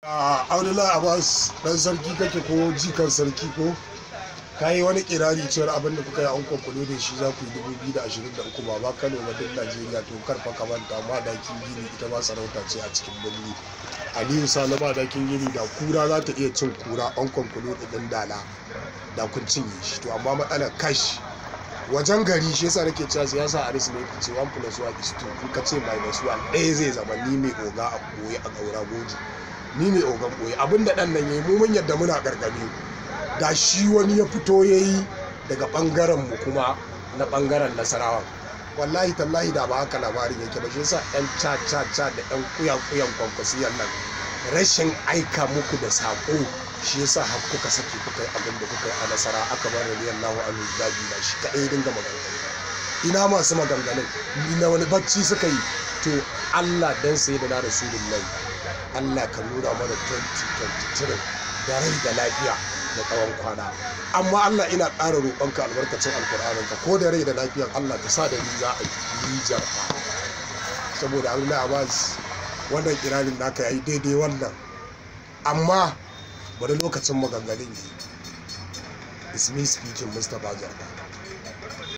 Abdullahi Abbas, dan sarki kake ko jikan sarki, ko ka yi wani kirari cewar abin da kuka yi an kwakwalo da shi za ku yi 2023, ba ba Kano ba, duk Najeriya. To karfa ka manta, Madakin Gini ita ma sarauta ce a cikin birni. Aliyu Sale Madakin Gini, da kura za ta iya cin kura, an kwakwalo da ɗin dala da kun cinye shi. To amma matsalar kash wajen gari, shi yasa nake cewa siyasa arithmetic ce, 1 plus 1 is 2. In ka ce minus 1, ɗaya zai zama. Ni mai oga a ɓoye a ƙaura goji, ni ne ogan ɓoye. Abinda ɗan nan yayi, mu mun yadda muna gargame da shi. Wani ya fito ya yi daga ɓangaren mu kuma na ɓangaren Nasarawa, wallahi tallahi da ba haka labarin yake ba. Shi yasa yan ca ca ca da yan kuyan kuyan Kwankwasiyan nan, rashin aika muku da saƙo shi yasa har kuka sake kuka yi abin da kuka yi a Nasara. Aka bar radiyallahu anhu dabi na shi kaɗai dinga maganganu. Ina masu maganganun? Ina wani bacci suka yi? To Allah dan sai da na Rasulullahi, Allah ka nuna mana 2023 da rai da lafiya da tsawon kwana. Amma Allah, ina ƙara roƙonka albarkacin alƙur'aninka, ko da rai da lafiyan, Allah ka sa da ni za a yi jarfa. Saboda Allah Abbas, wannan kirarin naka yayi daidai wannan, amma bari lokacin maganganun yi. It's me speaking, Mustapha Jarfa.